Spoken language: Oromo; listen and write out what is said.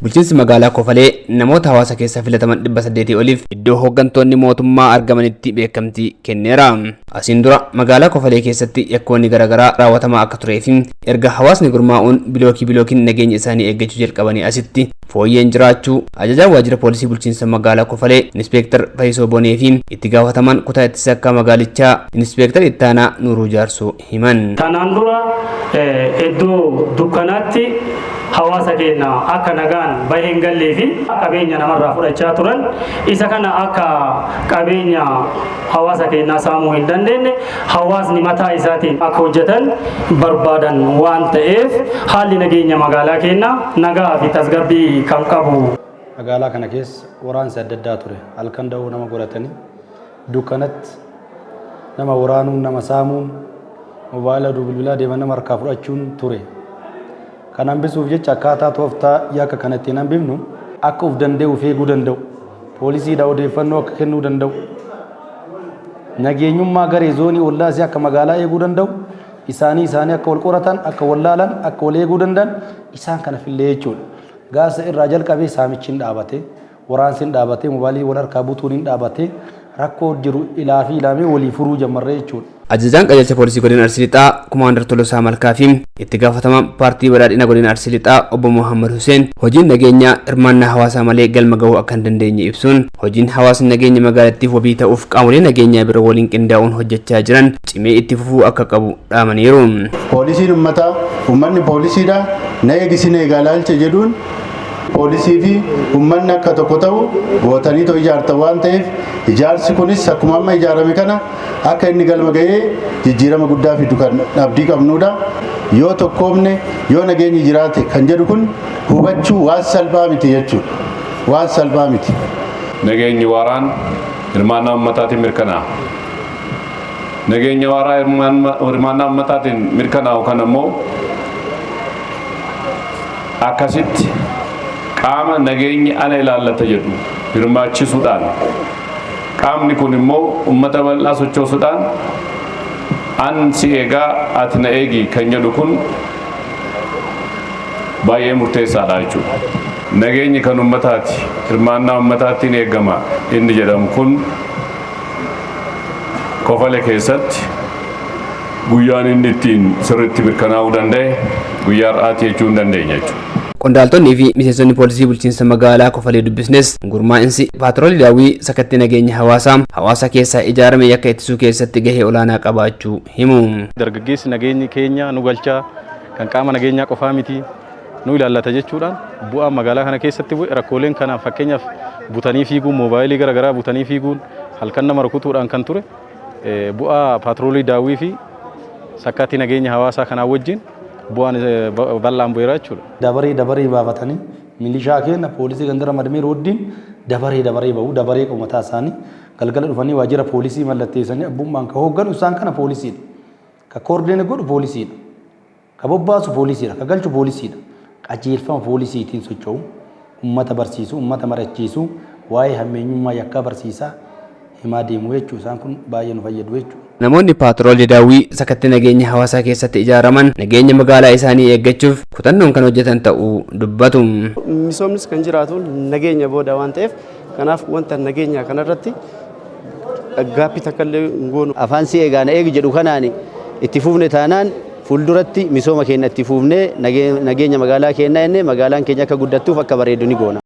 Bulchiinsi magaalaa Kofalee namoota hawaasa keessaa filataman 800 oliif iddoo hooggantoonni mootummaa argamanitti beekamtii kenneera. Asiin dura magaalaa Kofalee keessatti yakkoonni garaagaraa raawwatamaa akka turee fi erga hawaasni gurmaa'uun bilookii bilookiin nageenya isaanii eeggachuu jalqabanii asitti fooyyeen jiraachuu ajajaan waajjira poolisii bulchiinsa magaalaa Kofalee Inispeektar Fayyisoo Bonee fi itti gaafatamaan kutaa ittisa akka magaalichaa Inispeektar Ittaanaa Nuuruu Jaarsoo himan. Kanaan dura iddoo dukkanaatti hawaasa keenya akka nagaan bahee hin gallee fi qabeenya namarraa fudhachaa turan, isa kana akka qabeenya hawaasa keenyaa saamuu hin dandeenye, hawaasni mataa isaatiin akka hojjetan barbaadan waan ta'eef, haalli nageenya magaalaa keenyaa nagaa fi tasgabbii kan qabu. Magaalaa kana keessa waraansi adda addaa ture. Halkan da'oo nama godhatanii dukkanatti nama waraanuun, nama saamuun, mobaayila bilbilaa deeman nama harkaa fudhachuun ture. Kan hambisuuf jecha akkaataa tooftaa yakka kana ittiin hambifnu, akka of danda'u of eeguu danda'u, poolisiidhaa odeeffannoo akka kennuu danda'u, nageenyummaa garee zoonii ollaasii akka magaalaa eeguu danda'u, isaanii isaanii akka wal qoratan, akka wal laalan, akka wal eeguu danda'an isaan kana fillee jechuudha. Gaasa irraa jalqabee saamichi hin dhaabate, waraansi hin dhaabate, mobaayilii wal harkaa butuun hin dhaabate, rakkoo jiru ilaa fi ilaamee walii furuu jammarree jechuudha. Ajajaan qajeelcha poolisii godina Arsii Lixaa Kumaandar Tolosaa Malkaa fi itti gaafatamaan paartii badhaadhina godina Arsii Lixaa obbo Muhammad Hussein hojiin nageenyaa hirmaannaa hawaasaa malee galma gahuu akka hin dandeenye ibsuun, hojiin hawaasni nageenya magaalattiif wabii ta'uuf qaamolee nageenyaa bira waliin qindaa'uun hojjechaa jiran cimee itti fufuu akka qabu dhaamaniiru. Poolisiin uummataa, uummanni poolisiidha, na eegisin eegaa laalcha jedhuun poolisii fi uummanni akka tokko ta'u gootanii too ijaartan waan ta'eef, ijaarsi kunis akkuma amma ijaarame kana akka inni galma ga'ee jijjiirama guddaa fidu kan abdii qabnudha. Yoo tokkoomne, yoo nageenyi jiraate kan jedhu kun hubachuu waan salphaa miti jechuudha. Waan salphaa miti. Nageenyi waaraan hirmaannaa uummataatiin mirkanaa'a. Nageenya waaraa hirmaannaa uummataatiin mirkanaa'u kan ammoo akkasitti qaama nageenyi ana ilaallata jedhu hirmaachisuudhaan, qaamni kun immoo uummata bal'aa sochoosuudhaan, an si eegaa ati na eegi kan jedhu kun baay'ee murteessaadha jechuudha. Nageenyi kan uummataati, hirmaannaa uummataatiin eegama inni jedhamu kun Kofale keessatti guyyaan inni ittiin sirriitti mirkanaa'uu danda'e guyyaa har'aati jechuu hin dandeenya jechuudha. Qondaaltonnii fi miseensonni poolisii bulchiinsa magaalaa Kofalee dubbisnes gurmaa'insi paatroolii daawwii sakattee nageenya hawaasaa hawaasa keessaa ijaarame yakka ittisuu keessatti gahee olaanaa qabaachuu himu. Dargaggeessi nageenyi keenya nu galchaa, kan qaama nageenyaa qofaa miti, nu ilaallata jechuudhaan bu'aa magaalaa kana keessatti bu'e, rakkooleen kanaaf fakkeenyaaf butanii fiiguun, moobaayilii garaagaraa butanii fiiguun, halkan nama rukutuudhaan kan ture, bu'aa paatroolii daawwii fi sakkaattii nageenya hawaasaa kanaa wajjin bu'aan bal'aan bu'eera jechuudha. Dabaree dabaree baafatanii milishaa keenya poolisii gandara madmeer wajjin dabaree dabaree bahu, dabaree qabu mataa isaanii. Galgala dhufanii waajjira poolisii mallatteessanii abbummaan ka hoogganu isaan kana poolisiidha. Ka koordineet godhu poolisiidha. Ka bobbaasu poolisiidha. Ka galchu poolisiidha. Qajeelfama poolisiitiin socho'u, uummata barsiisu, uummata mari'achiisu, waa'ee hammeenyummaa yakkaa barsiisaa himaa deemu jechuudha. Isaan kun baay'ee nu fayyadu jechuudha. Namoonni paatroolii daawwii sakattee nageenya hawaasaa keessatti ijaaraman nageenya magaalaa isaanii eeggachuuf kutannoon kan hojjetan ta'uu dubbatu. Misoomnis kan jiraatu nageenya booda waan ta'eef, kanaaf wanta nageenya kanarratti gaaffii takka illee hin goonu. Afaan si eegaa na eegi jedhu kanaan itti fufne taanaan, fuulduratti misooma keenya itti fufnee nageenya magaalaa keenyaa jennee magaalaan keenya akka guddattuuf akka bareedu ni goona.